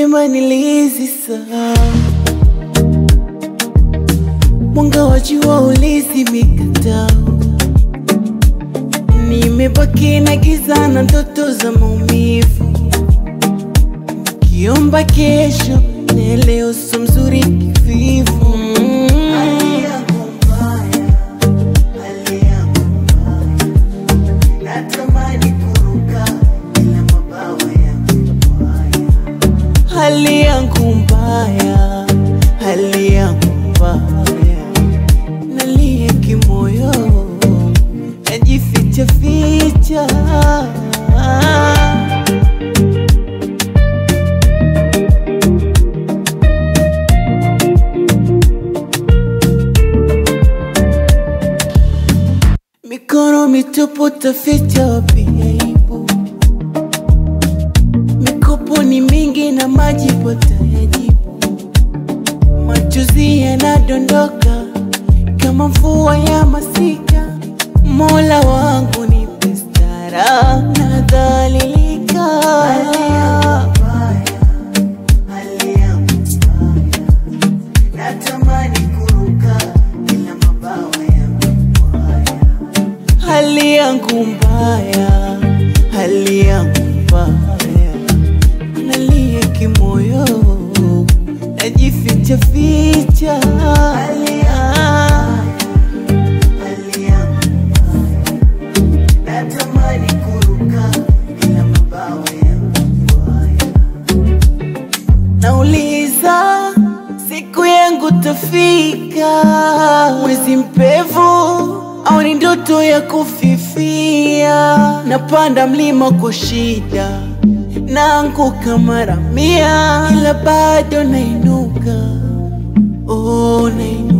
Vyema nilizisahau, mwanga wa jua ulizimika. Nimebaki na giza na ndoto za maumivu, nikiomba kesho na leo sio mzuri kivivu. Hali yangu mbaya, hali yangu mbaya, natamani kuruka ila mabawa yamepwaya. Hali yangu mbaya, hali yangu mbaya, nalia kimoyo, najificha ficha. Mikono mitupu taficha wapi aibu? Mikopo ni mingi na majibu atayajibu. Machozi yanadondoka kama mvua ya masika. Mola wangu nipe stara, nadhalilika. Hali yangu mbaya, hali yangu mbaya, natamani kuruka ila mabawa yamepwaya. Hali yangu mbaya, hali yangu mbaya, nalia kimoyo, najificha ficha. Hali yangu mbaya, hali yangu mbaya, natamani kuruka ila mabawa yamepwaya. Nauliza siku yangu tafika, mwezi mpevu au ni ndoto ya kufifia? Napanda mlima kwa shida, naanguka mara 100, ila bado nainuka, oh, nainuka.